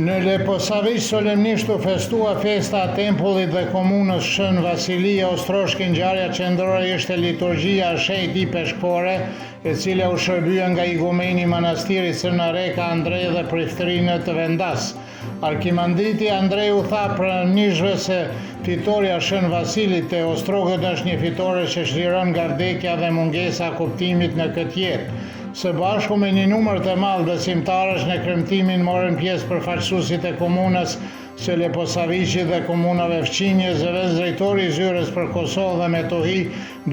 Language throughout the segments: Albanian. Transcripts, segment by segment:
Në Leposaviq solemnisht u festua festa e tempullit dhe komunës Shën Vasilije Ostroshki ngjarja qendrore ishte liturgjia e shenjtë ipeshkvore e cila u shërbye nga igumeni i manastirit Crna Reka Andrej dhe priftërinjtë vendas. Arkimandriti Andrej u tha pranishmëve se fitorja e Shën Vasilit të Ostrogut është një fitore që çliron nga vdekja dhe mungesa e kuptimit në këtë jetë. Së bashku me një numër të madh besimtarësh në kremtimin morën pjesë përfaqësuesit e komunës së Leposaviqit dhe komunave fqinje, zëvendësdrejtori i Zyrës për Kosovë dhe Metohi,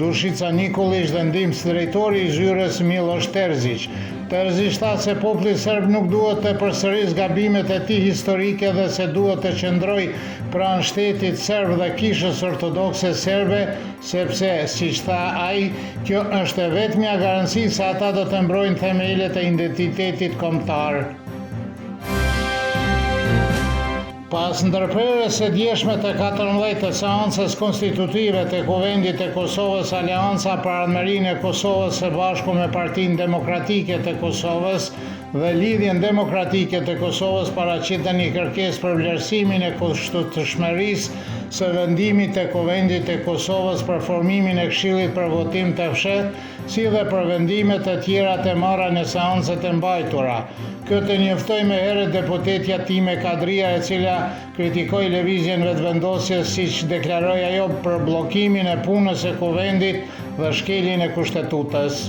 Dushica Nikoliq dhe ndihmësdrejtori i zyrës Millosh Terziq. Terziq tha se populli serb nuk duhet të përsërisë gabimet e tij historike dhe se duhet të qëndrojë pranë shtetit serb dhe Kishës Ortodokse Serbe, sepse, siç tha ai, kjo është e vetmja garanci se ata do të mbrojnë themelet e identitetit kombëtar. Pas ndërprerjes së djeshme të 14 të seancës konstitutive të Kuvendit të Kosovës, Aleanca për Ardhmërinë e Kosovës së bashku me Partinë Demokratike të Kosovës dhe Lidhjen Demokratike të Kosovës paraqitën një kërkesë për vlerësimin e kushtetutshmërisë së vendimit të Kuvendit të Kosovës për formimin e Këshillit për votim të fshehtë, si dhe për vendime të tjera të marra në seancat e mbajtura. Këtë e njoftoi më herët deputetja Time Kadrijaj e cila kritikoi Lëvizjen Vetëvendosje siç deklaroi ajo për bllokimin e punës së Kuvendit dhe shkeljen e Kushtetutës.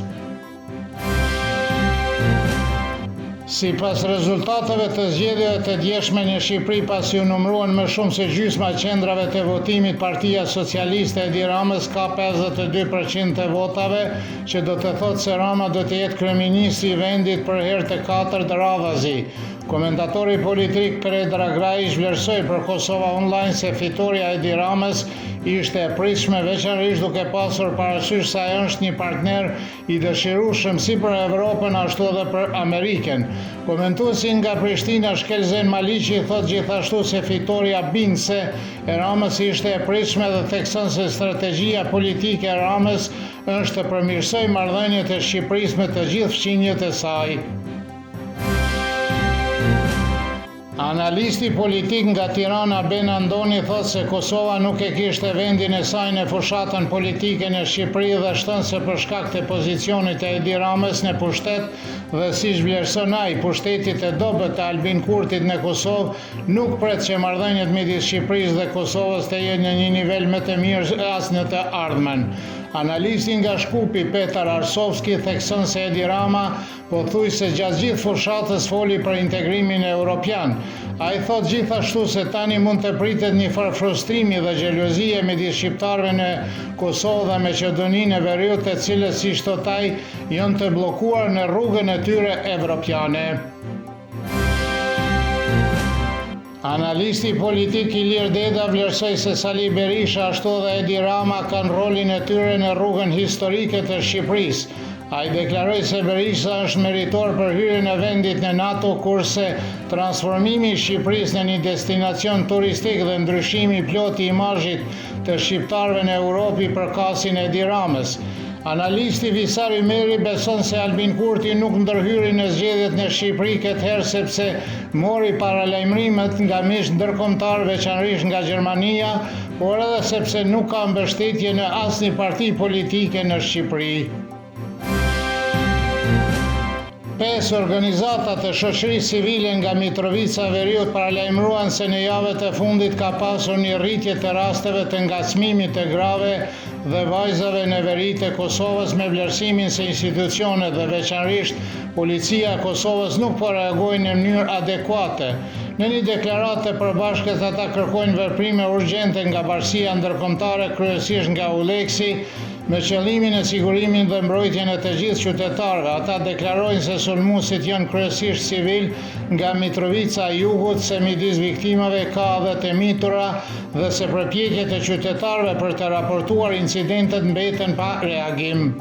Sipas rezultateve të zgjedhjeve të djeshme në Shqipëri pasi u numëruan më shumë se gjysma e qendrave të votimit Partia Socialiste e Edi Ramës ka 52 për qind të votave, që do të thotë se Rama do të jetë kryeministri i vendit për herë të katërt radhazi. Komentatori politik Predrag Rajiq vlerësoi për Kosova Online se fitorja e Edi Ramës ishte e pritshme veçanërisht duke pasur parasysh se ai është një partner i dëshirueshëm si për Evropën ashtu edhe për Amerikën. Komentuesi nga Prishtina Shkelzen Maliqi thotë gjithashtu se fitorja bindëse e Ramës ishte e pritshme dhe thekson se strategjia politike e Ramës është të përmirësojë marrëdhëniet e Shqipërisë me të gjithë fqinjët e saj. Analisti politik nga Tirana Ben Andoni thotë se Kosova nuk e kishte vendin e saj në fushatën politike në Shqipëri dhe shton se për shkak të pozicionit të Edi Ramës në pushtet dhe siç vlerëson ai, pushtetit të dobët të Albin Kurtit në Kosovë nuk pret që marrëdhëniet midis Shqipërisë dhe Kosovës të jenë në një nivel më të mirë as në të ardhmen. Analisti nga Shkupi, Petar Arsovski thekson se Edi Rama Pothuajse gjatë gjithë fushatës foli për integrimin europian. Ai thotë gjithashtu se tani mund të pritet një farë frustrimi dhe xhelozie midis shqiptarëve në Kosovë dhe Maqedoninë e Veriut të cilët, siç thotë ai, janë të bllokuar në rrugën e tyre evropiane. Analisti politik Ilir Deda vlerësoi se Sali Berisha ashtu edhe Edi Rama kanë rolin e tyre në rrugën historike të Shqipërisë. Ai deklaroi se Berisha është meritor për hyrjen e vendit në NATO, kurse transformimi i Shqipërisë në një destinacion turistik dhe ndryshimi i plotë i imazhit të shqiptarëve në Europë i përkasin Edi Ramës. Analisti Visar Ymeri beson se Albin Kurti nuk ndërhyri në zgjedhjet në Shqipëri këtë herë sepse mori paralajmërimet nga miqtë ndërkombëtarë veçanërisht nga Gjermania, por edhe sepse nuk ka mbështetje në asnjë parti politike në Shqipëri. Pesë organizata të shoqërisë civile nga Mitrovica e Veriut paralajmëruan se në javët e fundit ka pasur një rritje të rasteve të ngacmimit të grave dhe vajzave në veri të Kosovës me vlerësimin se institucionet dhe veçanërisht Policia e Kosovës nuk po reagojnë në mënyrë adekuate. Në një deklaratë të përbashkët ata kërkojnë veprime urgjente nga bashkësia ndërkombëtare kryesisht nga EULEX-i, Me qëllimin e sigurimin dhe mbrojtjen e të gjithë qytetarëve, ata deklarojnë se sulmuesit janë kryesisht civilë nga Mitrovica e Jugut, se midis viktimave ka edhe të mitura dhe se përpjekjet e qytetarëve për të raportuar incidentet mbeten pa reagim.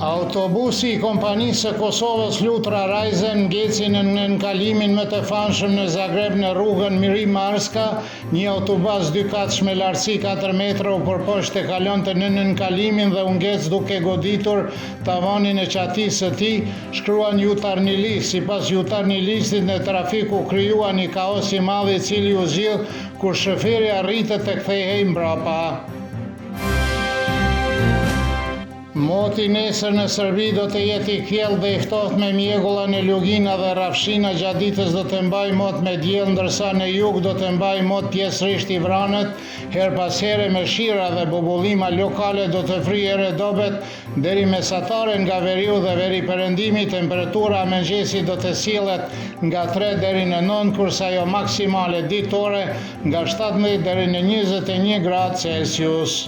Autobusi i kompanisë së Kosovës Flutura Reisen ngeci në nënkalimin më të famshëm në Zagreb në rrugën Rimarska, një autobus dykatësh me lartësi 4 metra u përpoq të kalonte në nënkalimin dhe u ngec duke goditur tavanin e çatisë së tij, shkruan Jutarnji List. Sipas Jutarnji Listit në trafik u krijua një kaos i madh i cili u zgjidh kur shoferi arriti të kthehej mbrapa. Moti nesër në Serbi do të jetë i kthjellët dhe i ftohtë me mjegulla në lugina dhe rrafshina gjatë ditës do të mbajë mot me diell ndërsa në jug do të mbajë mot pjesërisht i vranët, herë pas here me shira dhe bubullima lokale do të fryjë erë e dobët deri mesatare nga veriu dhe veriperëndimi temperatura e mëngjesit do të sillet nga 3 deri në 9 kurse ajo maksimale ditore nga 17 deri në 21 gradë Celsius.